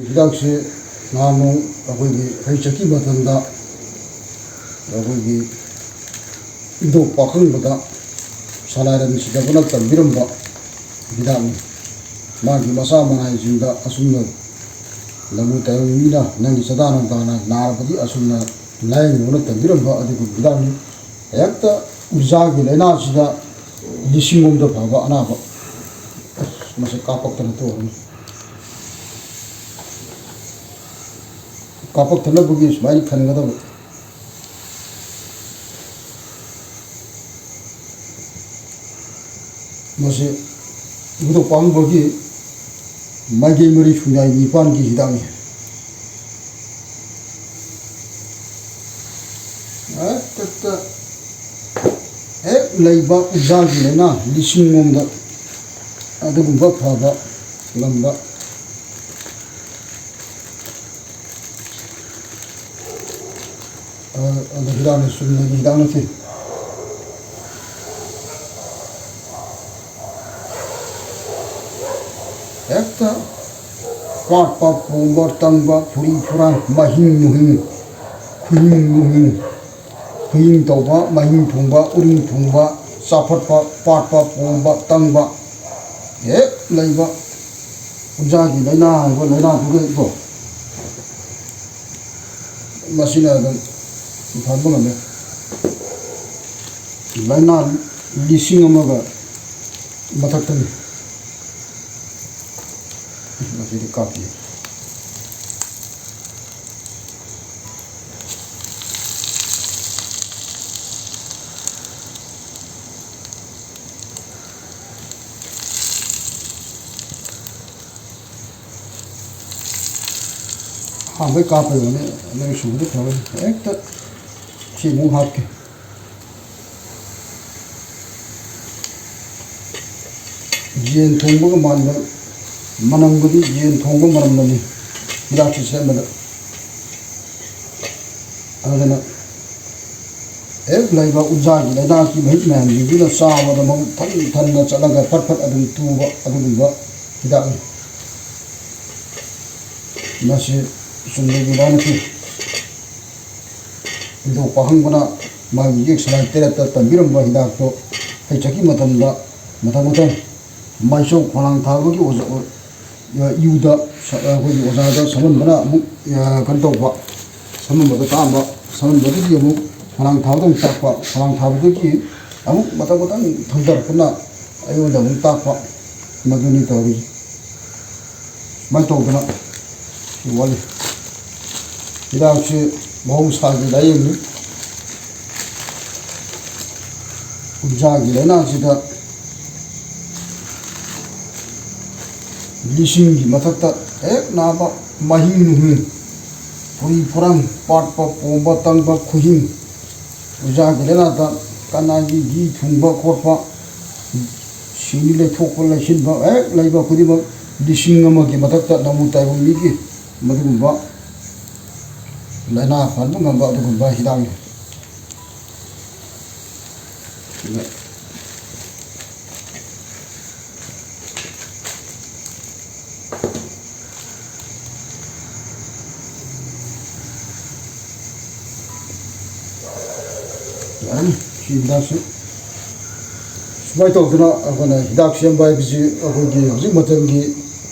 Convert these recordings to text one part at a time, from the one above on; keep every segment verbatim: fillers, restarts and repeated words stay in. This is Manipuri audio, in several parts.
ꯍꯤꯗꯥꯛꯁꯦ ꯅꯍꯥꯟꯃꯨꯛ ꯑꯩꯈꯣꯏꯒꯤ ꯑꯩ ꯆꯠꯈꯤꯕ ꯃꯇꯝꯗ ꯑꯩꯈꯣꯏꯒꯤ ꯏꯕꯨꯙꯧ ꯄꯥꯈꯪꯕꯗ ꯁꯂꯥꯏꯔꯟ ꯁꯤꯗꯕꯅ ꯇꯝꯕꯤꯔꯝꯕ ꯍꯤꯗꯥꯛꯅꯤ꯫ ꯃꯥꯒꯤ ꯃꯆꯥ ꯃꯅꯥꯏꯁꯤꯡꯗ ꯑꯁꯨꯝꯅ ꯂꯝꯃꯨ ꯇꯥꯏꯕꯪ ꯃꯤꯅ ꯅꯪꯒꯤ ꯆꯗꯥ ꯅꯧꯗꯥꯅ ꯅꯥꯔꯕꯗꯤ ꯑꯁꯨꯝꯅ ꯂꯥꯏꯌꯦꯡꯉꯨꯅ ꯇꯝꯕꯤꯔꯝꯕ ꯑꯗꯨꯒꯨꯝꯕ ꯍꯤꯗꯥꯛꯅꯤ꯫ ꯍꯦꯛꯇ ꯎꯖꯥꯒꯤ ꯂꯥꯏꯅꯥꯁꯤꯗ ꯂꯤꯁꯤꯡ ꯑꯃꯗ ꯐꯕ ꯑꯅꯥꯕ꯫ ꯑꯁ, ꯃꯁꯤ ꯀꯥꯞꯄꯛꯇꯅ ꯇꯣꯛꯑꯅꯤ꯫ ꯀꯥꯞꯄꯛꯇꯅꯕꯒꯤ ꯁꯨꯃꯥꯏꯅ ꯈꯟꯒꯗꯕ꯫ ꯃꯁꯤ ꯏꯕꯨꯙꯧ ꯄꯥꯈꯪꯕꯒꯤ ꯃꯥꯏꯀꯩ ꯃꯔꯤ ꯁꯨꯡꯌꯥꯏ ꯅꯤꯄꯥꯟꯒꯤ ꯍꯤꯗꯥꯛꯅꯤ꯫ ꯍꯦꯛꯇ ꯍꯦꯛ ꯂꯩꯕ ꯎꯖꯥꯒꯤ ꯂꯥꯏꯅꯥ ꯂꯤꯁꯤꯡ ꯂꯣꯝꯗ ꯑꯗꯨꯒꯨꯝꯕ ꯐꯕ ꯉꯝꯕ꯫ ꯑ, ꯑꯗꯨ ꯍꯤꯗꯥꯛꯅ ꯆꯨꯝꯅꯒꯤ ꯍꯤꯗꯥꯛ ꯅꯠꯇꯦ꯫ ꯍꯦꯛꯇ ꯄꯥꯠꯄ, ꯄꯣꯝꯕ, ꯇꯪꯕ, ꯐꯨꯔꯤ ꯐꯨꯔꯥꯟ, ꯃꯍꯤꯡ ꯃꯨꯍꯤꯡ, ꯈꯨꯍꯤꯡ ꯃꯨꯍꯤꯡ, ꯈꯨꯍꯤꯡ ꯇꯧꯕ, ꯃꯍꯤꯡ ꯊꯨꯡꯕ, ꯎꯔꯤꯡ ꯊꯨꯡꯕ, ꯆꯥꯐꯠꯄ, ꯄꯥꯠꯄ, ꯄꯣꯝꯕ, ꯇꯪꯕ, ꯍꯦꯛ ꯂꯩꯕ ꯎꯟꯖꯥꯒꯤ ꯂꯥꯏꯅꯥ ꯍꯥꯏꯕ ꯂꯥꯏꯅꯥꯗꯨꯒ ꯀꯣ, ꯃꯁꯤꯅ ꯑꯗꯨꯝ ꯐꯍꯟꯕ ꯉꯝꯃꯦ꯫ ꯂꯥꯏꯅꯥ ꯂꯤꯁꯤꯡ ꯑꯃꯒ ꯃꯊꯛꯇꯅꯤ꯫ ꯃꯁꯤꯗꯤ ꯀꯥꯞꯄꯤ꯫ ꯑꯍꯥꯟꯕꯩ ꯀꯥꯞꯄꯩ ꯋꯥꯅꯤ, ꯑꯅꯤꯔꯛ ꯁꯨꯕꯗꯤ ꯐꯔꯣꯏ꯫ ꯍꯦꯛꯇ ꯁꯤ ꯑꯃꯨꯛ ꯍꯥꯞꯀꯦ꯫ ꯌꯦꯟ ꯊꯣꯡꯕꯒ ꯃꯥꯟꯕ ꯃꯅꯝꯒꯗꯤ ꯌꯦꯟ ꯊꯣꯡꯕ ꯃꯅꯝꯅꯤ ꯍꯤꯗꯥꯛꯁꯤ ꯁꯦꯝꯕꯗ꯫ ꯑꯗꯨꯅ ꯍꯦꯛ ꯂꯩꯕ ꯎꯟꯖꯥꯒꯤ ꯂꯥꯏꯅꯥꯒꯤ ꯃꯍꯤꯛ ꯃꯌꯥꯝꯁꯤꯡꯗꯨꯅ ꯆꯥꯕꯗ ꯃꯕꯨꯛ ꯊꯟ ꯊꯟꯅ ꯆꯠꯂꯒ ꯐꯠ ꯐꯠ ꯑꯗꯨꯝ ꯇꯨꯕ ꯑꯗꯨꯒꯨꯝꯕ ꯍꯤꯗꯥꯛꯅꯤ꯫ ꯃꯁꯤ ꯆꯨꯝꯅꯒꯤ ꯍꯤꯗꯥꯛ ꯅꯠꯇꯦ꯫ ꯏꯕꯨꯙꯧ ꯄꯥꯈꯪꯕꯅ ꯃꯥꯒꯤ ꯌꯦꯛ ꯁꯂꯥꯏ ꯇꯔꯦꯠꯇ ꯇꯝꯕꯤꯔꯝꯕ ꯍꯤꯗꯥꯛꯇꯣ ꯍꯩ ꯆꯠꯈꯤ ꯃꯇꯝꯗ ꯃꯊꯪ ꯃꯊꯪ ꯃꯥꯏꯆꯧ ꯈꯣꯂꯥꯡ ꯊꯥꯕꯒꯤ ꯑꯣꯖꯥ, ꯏꯌꯨꯗ ꯁ-, ꯑꯩꯈꯣꯏꯒꯤ ꯑꯣꯖꯥꯗ ꯁꯝꯍꯟꯕꯅ ꯑꯃꯨꯛ, ꯑ, ꯀꯩꯅꯣ ꯇꯧꯕ, ꯁꯝꯍꯟꯕꯗ ꯇꯥꯛꯑꯝꯕ, ꯁꯝꯍꯟꯕꯗꯒꯤ ꯑꯃꯨꯛ ꯈꯣꯂꯥꯡ ꯊꯥꯕꯗ ꯑꯃꯨꯛ ꯇꯥꯛꯄ, ꯈꯣꯂꯥꯡ ꯊꯥꯕꯗꯒꯤ ꯑꯃꯨꯛ ꯃꯊꯪ ꯃꯊꯪ ꯊꯪꯗꯔꯛꯄꯅ ꯑꯩꯉꯣꯟꯗ ꯑꯃꯨꯛ ꯇꯥꯛꯄ, ꯃꯗꯨꯅꯤ ꯇꯧꯔꯤꯁꯦ꯫ ꯁꯨꯃꯥꯏꯅ ꯇꯧꯗꯅ ꯁꯤ ꯋꯥꯠꯂꯤ꯫ ꯍꯤꯗꯥꯛꯁꯤ ꯃꯍꯧꯁꯥꯒꯤ ꯂꯥꯏꯌꯦꯡꯅꯤ꯫ ꯎꯟꯖꯥꯒꯤ ꯂꯥꯏꯅꯥꯁꯤꯗ ꯂꯤꯁꯤꯡꯒꯤ ꯃꯊꯛꯇ ꯍꯦꯛ ꯅꯥꯕ, ꯃꯍꯤꯡ ꯅꯨꯡꯍꯤꯡ, ꯐꯨꯔꯤ ꯐꯨꯔꯥꯡ, ꯄꯥꯠꯄ ꯄꯣꯝꯕ ꯇꯪꯕ ꯈꯨꯍꯤꯡ, ꯎꯟꯖꯥꯒꯤ ꯂꯥꯏꯅꯥꯗ ꯀꯅꯥꯒꯤ ꯘꯤ ꯊꯨꯡꯕ ꯈꯣꯠꯄ, ꯁꯤꯡꯂꯤ ꯂꯩꯊꯣꯛꯄ ꯂꯩꯁꯤꯟꯕ ꯍꯦꯛ ꯂꯩꯕ ꯈꯨꯗꯤꯡꯃꯛ ꯂꯤꯁꯤꯡ ꯑꯃꯒꯤ ꯃꯊꯛꯇ ꯅꯃꯨ ꯇꯥꯏꯕ ꯃꯤꯒꯤ ꯃꯗꯨꯒꯨꯝꯕ ꯂꯥꯏꯅꯥ ꯐꯍꯟꯕ ꯉꯝꯕ ꯑꯗꯨꯒꯨꯝꯕ ꯍꯤꯗꯥꯛꯅꯤ꯫ ꯌꯥꯔꯅꯤ꯫ ꯁꯤ ꯍꯤꯗꯥꯛꯁꯤ ꯁꯨꯃꯥꯏꯅ ꯇꯧꯗꯅ ꯑꯩꯈꯣꯏꯅ ꯍꯤꯗꯥꯛ ꯁꯦꯝꯕ ꯍꯥꯏꯕꯁꯤ ꯑꯩꯈꯣꯏꯒꯤ ꯍꯧꯖꯤꯛ ꯃꯇꯝꯒꯤ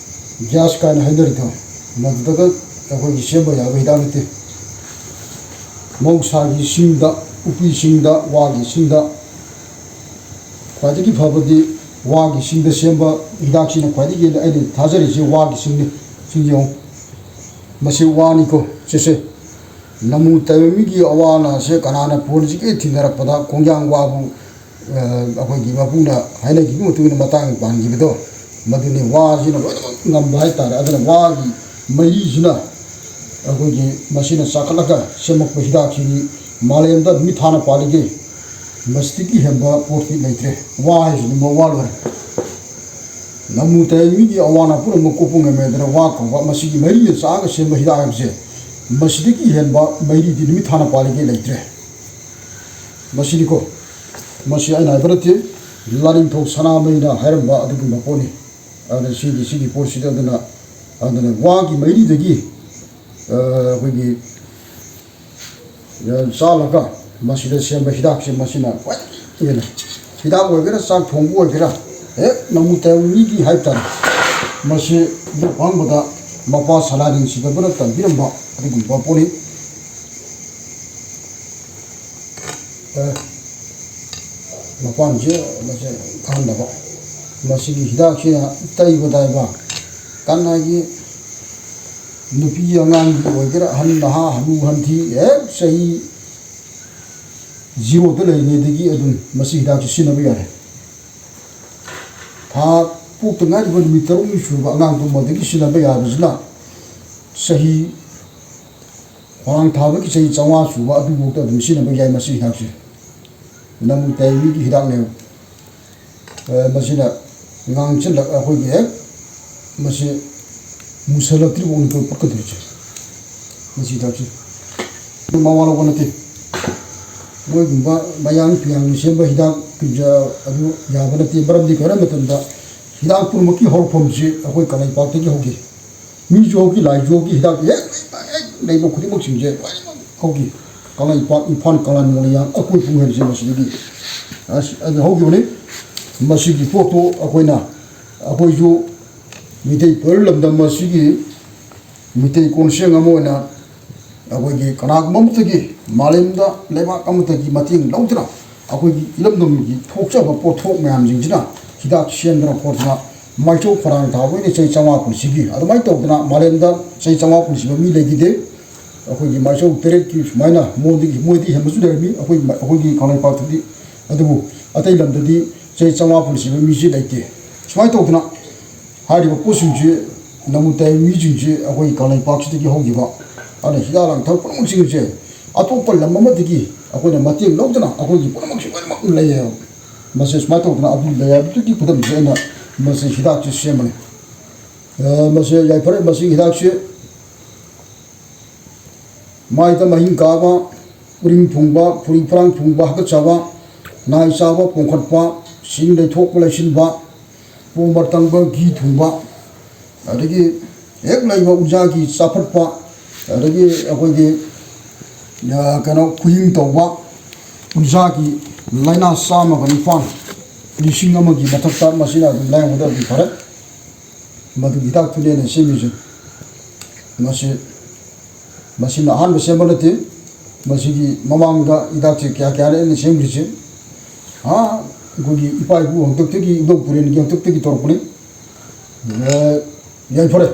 ꯒ꯭ꯌꯥꯁ ꯀꯥꯏꯅ ꯍꯥꯏꯅꯔꯤꯗꯣ, ꯃꯗꯨꯗꯒ ꯑꯩꯈꯣꯏꯒꯤ ꯁꯦꯝꯕ ꯌꯥꯕ ꯍꯤꯗꯥꯛ ꯅꯠꯇꯦ꯫ ꯃꯍꯧꯁꯥꯒꯤ ꯁꯤꯡꯗ, ꯎꯄꯨꯁꯤꯡꯗ, ꯋꯥꯒꯤ ꯁꯤꯡꯗ ꯈ꯭ꯋꯥꯏꯗꯒꯤ ꯐꯕꯗꯤ ꯋꯥꯒꯤ ꯁꯤꯡꯗ ꯁꯦꯝꯕ ꯍꯤꯗꯥꯛꯁꯤꯅ ꯈ꯭ꯋꯥꯏꯗꯒꯤ ꯍꯦꯟꯅ ꯑꯩꯅ ꯊꯥꯖꯔꯤꯁꯦ ꯋꯥꯒꯤ ꯁꯤꯡꯅꯤ꯫ ꯁꯤꯡ ꯌꯦꯡꯉꯨ, ꯃꯁꯤ ꯋꯥꯅꯤꯀꯣ꯫ ꯁꯤꯁꯦ ꯅꯃꯨ ꯇꯥꯏꯕ ꯃꯤꯒꯤ ꯑꯋꯥ ꯑꯅꯥꯁꯦ ꯀꯅꯥꯅ ꯄꯨꯔꯁꯤꯒꯦ ꯊꯤꯅꯔꯛꯄꯗ ꯈꯣꯡꯌꯥꯡ ꯋꯥꯕꯨ, ꯑ, ꯑꯩꯈꯣꯏꯒꯤ ꯃꯄꯨꯅ ꯍꯥꯏꯅꯈꯤꯕ ꯃꯇꯨꯡ ꯏꯟꯅ ꯃꯇꯥꯡ ꯄꯥꯟꯈꯤꯕꯗꯣ, ꯃꯗꯨꯅꯤ ꯋꯥꯁꯤꯅ ꯂꯣꯏꯅꯃꯛ ꯉꯝꯕ ꯍꯥꯏꯇꯥꯔꯦ꯫ ꯑꯗꯨꯅ ꯋꯥꯒꯤ ꯃꯩꯁꯤꯅ ꯑꯩꯈꯣꯏꯒꯤ ꯃꯁꯤꯅ ꯆꯥꯈꯠꯂꯒ ꯁꯦꯝꯃꯛꯄ ꯍꯤꯗꯥꯛꯁꯤꯗꯤ ꯃꯥꯂꯦꯝꯗ ꯅꯨꯃꯤꯠ ꯊꯥꯅ ꯄꯥꯜꯂꯤꯒꯦ ꯃꯁꯤꯗꯒꯤ ꯍꯦꯟꯕ ꯄꯣꯠꯇꯤ ꯂꯩꯇ꯭ꯔꯦ꯫ ꯋꯥ ꯍꯥꯏꯁꯤꯗꯤ ꯃꯋꯥ ꯂꯣꯏꯔꯦ꯫ ꯅꯃꯨ ꯇꯥꯏ ꯃꯤꯒꯤ ꯑꯋꯥ ꯑꯅꯥ ꯄꯨꯝꯅꯃꯛ ꯀꯣꯛꯄ ꯉꯝꯃꯦ꯫ ꯑꯗꯨꯅ ꯋꯥ ꯀꯧꯕ ꯃꯁꯤꯒꯤ ꯃꯩꯔꯤꯅ ꯆꯥꯛꯑꯒ ꯁꯦꯝꯕ ꯍꯤꯗꯥꯛ ꯍꯥꯏꯕꯁꯦ, ꯃꯁꯤꯗꯒꯤ ꯍꯦꯟꯕ ꯃꯩꯔꯤꯗꯤ ꯅꯨꯃꯤꯠ ꯊꯥꯅ ꯄꯥꯜꯂꯤꯒꯦ ꯂꯩꯇ꯭ꯔꯦ꯫ ꯃꯁꯤꯅꯤꯀꯣ, ꯃꯁꯤ ꯑꯩꯅ ꯍꯥꯏꯕ ꯅꯠꯇꯦ, ꯂꯥꯅꯤꯡꯊꯧ ꯁꯅꯥꯃꯍꯤꯅ ꯍꯥꯏꯔꯝꯕ ꯑꯗꯨꯒꯨꯝꯕ ꯄꯣꯠꯅꯤ꯫ ꯑꯗꯨꯅ ꯁꯤꯒꯤ, ꯁꯤꯒꯤ ꯄꯣꯠꯁꯤꯗ ꯑꯗꯨꯅ ꯑꯗꯨꯅ ꯋꯥꯒꯤ ꯃꯩꯔꯤꯗꯒꯤ, ꯑ, ꯑꯩꯈꯣꯏꯒꯤ, ꯑ, ꯆꯥꯜꯂꯒ ꯃꯁꯤꯗ ꯁꯦꯝꯕ ꯍꯤꯗꯥꯛꯁꯦ ꯃꯁꯤꯅ ꯈ꯭ꯋꯥꯏꯗꯒꯤ ꯍꯦꯟꯅ, ꯍꯤꯗꯥꯛ ꯑꯣꯏꯒꯦꯔꯥ, ꯆꯥꯛ ꯊꯣꯡꯕ ꯑꯣꯏꯒꯦꯔꯥ, ꯍꯦꯛ ꯅꯃꯨ ꯇꯥꯏꯕ ꯃꯤꯒꯤ ꯍꯥꯏꯕ ꯇꯥꯔꯦ, ꯃꯁꯤ ꯌꯣꯛ ꯍꯥꯡꯕꯗ ꯃꯄꯥ ꯁꯅꯥꯔꯦꯟ ꯁꯤꯗꯕꯅ ꯇꯝꯕꯤꯔꯝꯕ ꯑꯗꯨꯒꯨꯝꯕ ꯄꯣꯠꯅꯤ꯫ ꯑꯦ, ꯃꯄꯥꯟꯁꯦ ꯃꯁꯦ ꯀꯥꯟꯅꯕ꯫ ꯃꯁꯤꯒꯤ ꯍꯤꯗꯥꯛꯁꯤꯅ ꯇꯩꯕꯗ ꯍꯥꯏꯕ ꯀꯥꯟꯅꯒꯤ ꯅꯨꯄꯤ ꯑꯉꯥꯡꯒꯤ ꯑꯣꯏꯒꯦꯔꯥ, ꯑꯍꯟ ꯅꯍꯥ, ꯍꯅꯨ ꯍꯟꯊꯤ, ꯍꯦꯛ ꯆꯍꯤ ꯖꯤꯔꯣꯗ ꯂꯩꯔꯤꯉꯩꯗꯒꯤ ꯑꯗꯨꯝ ꯃꯁꯤ ꯍꯤꯗꯥꯛꯁꯤ ꯁꯤꯖꯤꯟꯅꯕ ꯌꯥꯔꯦ꯫ ꯊꯥ ꯄꯣꯛꯇ ꯉꯥꯏꯔꯤꯕ ꯅꯨꯃꯤꯠ ꯇꯔꯨꯛꯅꯤ ꯁꯨꯔꯕ ꯑꯉꯥꯡꯗꯨ ꯃꯗꯒꯤ ꯁꯤꯖꯤꯟꯅꯕ ꯌꯥꯕꯁꯤꯅ ꯆꯍꯤ ꯈ꯭ꯋꯥꯡ ꯊꯥꯕꯒꯤ ꯆꯍꯤ ꯆꯥꯝꯃꯉꯥ ꯁꯨꯕ ꯑꯗꯨꯐꯥꯎꯗ ꯑꯗꯨꯝ ꯁꯤꯖꯤꯟꯅꯕ ꯌꯥꯏ ꯃꯁꯤ ꯍꯤꯗꯥꯛꯁꯦ꯫ ꯅꯃꯨ ꯇꯥꯏ ꯃꯤꯒꯤ ꯍꯤꯗꯥꯛꯅꯦꯕ꯫ ꯑ, ꯃꯁꯤꯅ ꯉꯥꯡꯁꯤꯜꯂꯛ ꯑꯩꯈꯣꯏꯒꯤ ꯍꯦꯛ ꯃꯁꯤ ꯃꯨꯁꯜꯂꯛꯇ꯭ꯔꯤꯐꯥꯎꯅꯤ ꯑꯩꯈꯣꯏ ꯄꯛꯀꯗꯣꯏꯁꯦ꯫ ꯃꯁꯤ ꯍꯤꯗꯥꯛꯁꯦ ꯃꯋꯥ ꯂꯧꯕ ꯅꯠꯇꯦ꯫ ꯃꯣꯏꯒꯨꯝꯕ ꯃꯌꯥꯡ ꯇꯨꯌꯥꯡꯅ ꯁꯦꯝꯕ ꯍꯤꯗꯥꯛ ꯄꯤꯖ ꯑꯗꯨ ꯌꯥꯕ ꯅꯠꯇꯦ꯫ ꯃꯔꯝꯗꯤ ꯀꯔꯝꯕ ꯃꯇꯝꯗ ꯍꯤꯗꯥꯛ ꯄꯨꯝꯅꯃꯛꯀꯤ ꯍꯧꯔꯛꯐꯝꯁꯤ ꯑꯩꯈꯣꯏ ꯀꯪꯂꯩꯄꯥꯛꯇꯒꯤ ꯍꯧꯈꯤ꯫ ꯃꯤꯁꯨ ꯍꯧꯈꯤ, ꯂꯥꯏꯁꯨ ꯍꯧꯈꯤ, ꯍꯤꯗꯥꯛ ꯍꯦꯛ ꯂꯩꯕ ꯈꯨꯗꯤꯡꯃꯛꯁꯤꯡꯁꯦ ꯂꯣꯏꯅꯃꯛ ꯍꯧꯈꯤ꯫ ꯀꯪꯂꯩꯄꯥꯛ, ꯏꯝꯐꯥꯜ, ꯀꯪꯂꯥ, ꯅꯤꯉꯣꯜ ꯂꯩꯌꯥꯡ ꯑꯀꯣꯏ ꯄꯨꯡ ꯍꯥꯏꯕꯁꯦ ꯃꯁꯤꯗꯒꯤ ꯑꯁ, ꯑꯗꯨ ꯍꯧꯈꯤꯕꯅꯤ꯫ ꯃꯁꯤꯒꯤ ꯄꯣꯠꯇꯨ ꯑꯩꯈꯣꯏꯅ, ꯑꯩꯈꯣꯏꯁꯨ ꯃꯤꯇꯩ ꯄꯨꯋꯥꯔꯤ ꯂꯝꯗꯝ ꯑꯁꯤꯒꯤ ꯃꯤꯇꯩ ꯀꯣꯟꯁꯦꯡ ꯑꯃ ꯑꯣꯏꯅ ꯑꯩꯈꯣꯏꯒꯤ ꯀꯅꯥꯒꯨꯝꯕ ꯑꯃꯠꯇꯒꯤ, ꯃꯥꯂꯦꯝꯗ ꯂꯩꯕꯥꯛ ꯑꯃꯠꯇꯒꯤ ꯃꯇꯦꯡ ꯂꯧꯗꯅ ꯑꯩꯈꯣꯏꯒꯤ ꯏꯔꯝꯗꯝꯒꯤ ꯊꯣꯛꯆꯕ ꯄꯣꯠꯊꯣꯛ ꯃꯌꯥꯝꯁꯤꯡꯁꯤꯅ ꯍꯤꯗꯥꯛ ꯁꯦꯝꯗꯅ ꯈꯣꯠꯇꯅ ꯃꯥꯏꯆꯧ ꯐꯔꯥꯡ ꯊꯥꯕ ꯑꯣꯏꯅ ꯆꯍꯤ ꯆꯥꯝꯃꯉꯥ ꯄꯨꯟꯁꯤꯈꯤ꯫ ꯑꯗꯨꯃꯥꯏꯅ ꯇꯧꯗꯅ ꯃꯥꯂꯦꯝꯗ ꯆꯍꯤ ꯆꯥꯝꯃꯉꯥ ꯄꯨꯟꯁꯤꯕ ꯃꯤ ꯂꯩꯈꯤꯗꯦ꯫ ꯑꯩꯈꯣꯏꯒꯤ ꯃꯥꯏꯆꯧ ꯇꯔꯦꯠꯀꯤ ꯁꯨꯃꯥꯏꯅ ꯃꯣꯏꯗꯒꯤ, ꯃꯣꯏꯗꯒꯤ ꯍꯦꯟꯕꯁꯨ ꯂꯩꯔꯝꯃꯤ ꯑꯩꯈꯣꯏ, ꯑꯩꯈꯣꯏꯒꯤ ꯀꯪꯂꯩꯄꯥꯛꯇꯗꯤ꯫ ꯑꯗꯨꯕꯨ ꯑꯇꯩ ꯂꯝꯗꯗꯤ ꯆꯍꯤ ꯆꯥꯝꯃꯉꯥ ꯄꯨꯟꯁꯤꯕ ꯃꯤꯁꯤ ꯂꯩꯇꯦ꯫ ꯁꯨꯃꯥꯏꯅ ꯇꯧꯗꯅ ꯍꯥꯏꯔꯤꯕ ꯄꯣꯠꯁꯤꯡꯁꯤ ꯅꯃꯨ ꯇꯥꯏ ꯃꯤꯁꯤꯡꯁꯤ ꯑꯩꯈꯣꯏ ꯀꯪꯂꯩꯄꯥꯛꯁꯤꯗꯒꯤ ꯍꯧꯈꯤꯕ꯫ ꯑꯗꯨꯅ ꯍꯤꯗꯥꯛ ꯂꯥꯡꯊꯛ ꯄꯨꯝꯅꯃꯛꯁꯤꯡꯁꯦ ꯑꯇꯣꯞꯄ ꯂꯝ ꯑꯃꯗꯒꯤ ꯑꯩꯈꯣꯏꯅ ꯃꯇꯦꯡ ꯂꯧꯗꯅ ꯑꯩꯈꯣꯏꯒꯤ ꯄꯨꯝꯅꯃꯛꯁꯤ ꯂꯣꯏꯅꯃꯛ ꯂꯩꯌꯦꯕ꯫ ꯃꯁꯤ ꯁꯨꯃꯥꯏꯅ ꯇꯧꯗꯅ ꯑꯗꯨ ꯂꯩ ꯍꯥꯏꯕꯗꯨꯒꯤ ꯈꯨꯗꯝꯁꯦ ꯑꯩꯅ ꯃꯁꯤ ꯍꯤꯗꯥꯛꯁꯤ ꯁꯦꯝꯕꯅꯤ꯫ ꯑ, ꯃꯁꯤ ꯌꯥꯏꯐꯔꯦ꯫ ꯃꯁꯤꯒꯤ ꯍꯤꯗꯥꯛꯁꯤ ꯃꯥꯏꯗ ꯃꯍꯤꯡ ꯀꯥꯕ, ꯎꯔꯤꯡ ꯊꯨꯡꯕ, ꯐꯨꯔꯤ ꯐꯨꯔꯥꯡ ꯊꯨꯡꯕ, ꯍꯥꯀꯠꯆꯕ, ꯅꯥꯏ ꯆꯥꯕ, ꯄꯣꯝꯈꯠꯄ, ꯁꯤꯡ ꯂꯩꯊꯣꯛꯄ ꯂꯩꯁꯤꯟꯕ, ꯄꯣꯝꯕ ꯇꯪꯕ, ꯘꯤ ꯊꯨꯡꯕ, ꯑꯗꯒꯤ ꯍꯦꯛ ꯂꯩꯕ ꯎꯟꯖꯥꯒꯤ ꯆꯥꯎꯈꯠꯄ, ꯑꯗꯒꯤ ꯑꯩꯈꯣꯏꯒꯤ, ꯑ, ꯀꯩꯅꯣ, ꯈꯨꯍꯤꯡ ꯇꯧꯕ ꯎꯟꯖꯥꯒꯤ ꯂꯥꯏꯅꯥ ꯆꯥꯝꯃꯒ ꯅꯤꯄꯥꯟ, ꯂꯤꯁꯤꯡ ꯑꯃꯒꯤ ꯃꯊꯛꯇ ꯃꯁꯤꯅ ꯑꯗꯨꯝ ꯂꯥꯏꯌꯦꯡꯕꯗ ꯑꯗꯨꯝ ꯐꯔꯦ꯫ ꯃꯗꯨꯒꯤ ꯍꯤꯗꯥꯛꯇꯨꯅꯦ ꯑꯩꯅ ꯁꯦꯝꯃꯤꯁꯦ꯫ ꯃꯁꯤ, ꯃꯁꯤꯅ ꯑꯍꯥꯟꯕ ꯁꯦꯝꯕ ꯅꯠꯇꯦ꯫ ꯃꯁꯤꯒꯤ ꯃꯃꯥꯡꯗ ꯍꯤꯗꯥꯛꯁꯦ ꯀꯌꯥ ꯀꯌꯥꯅ ꯑꯩꯅ ꯁꯦꯝꯈ꯭ꯔꯤꯁꯦ, ꯑꯥ, ꯑꯩꯈꯣꯏꯒꯤ ꯏꯄꯥ ꯏꯄꯨ ꯍꯥꯛꯇꯛꯇꯒꯤ, ꯏꯕꯣꯛ ꯄꯨꯔꯦꯟꯒꯤ ꯍꯥꯛꯇꯛꯇꯒꯤ ꯇꯧꯔꯛꯄꯅꯤ꯫ ꯑꯦ, ꯌꯥꯏꯐꯔꯦ꯫